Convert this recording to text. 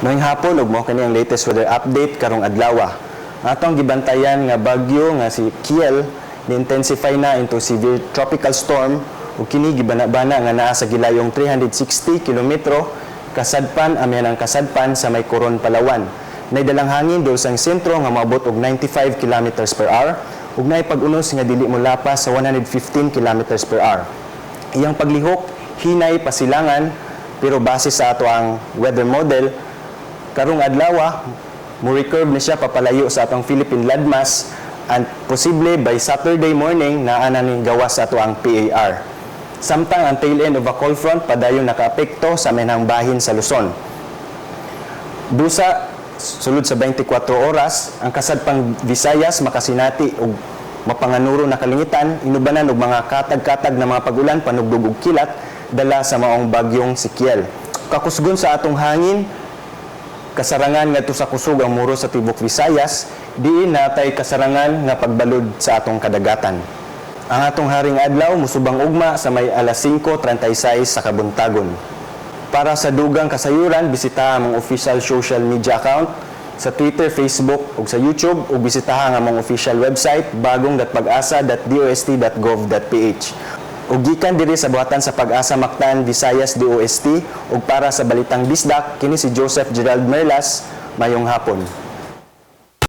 Maayong hapon ug mao kini ang latest weather update karong adlaw. Ang atong gibantayan nga bagyo nga si Kiel ni-intensify na into severe tropical storm ug kini gibana-bana nga naa sa gilayong 360 kilometro kasadpan amihanang kasadpan sa may Coron, Palawan. Nay dalang hangin duol sang sentro nga moabot og 95 kilometers per hour ug naay pag-unos nga dili molapas sa 115 kilometers per hour. Iyang paglihok hinay pasilangan, pero base sa atoang weather model karong adlaw, mo recurve ni siya papalayo sa atong Philippine landmass and posible by Saturday morning naa na ni gawas sa atoang PAR. Samtang ang tail end of a cold front padayon nakaapekto sa amihanang bahin sa Luzon. Busa sulod sa 24 oras, ang kasadpang Visayas makasinati og mapanganuro na kalangitan inubanan og mga katag-katag na mga pag-ulan, panugdog og kilat dala sa maong bagyong si Kiel. Kakusgon sa atong hangin, kasarangan ngadto sa kusog ang muro sa tibok Visayas, diin natay kasarangan nga pagbalud sa atong kadagatan. Ang atong haring adlaw musubang ugma sa may alas 5:36 sa kabuntagon. Para sa dugang kasayuran, bisitaha among official social media account sa Twitter, Facebook ug sa YouTube ug bisitaha ang among official website bagong.pagasa.dost.gov.ph. Ug gikan diri sa buhatan sa Pag-asa Mactan, Visayas DOST ug para sa Balitang Bisdak, kini si Joseph Gerald Merlas, maayong hapon.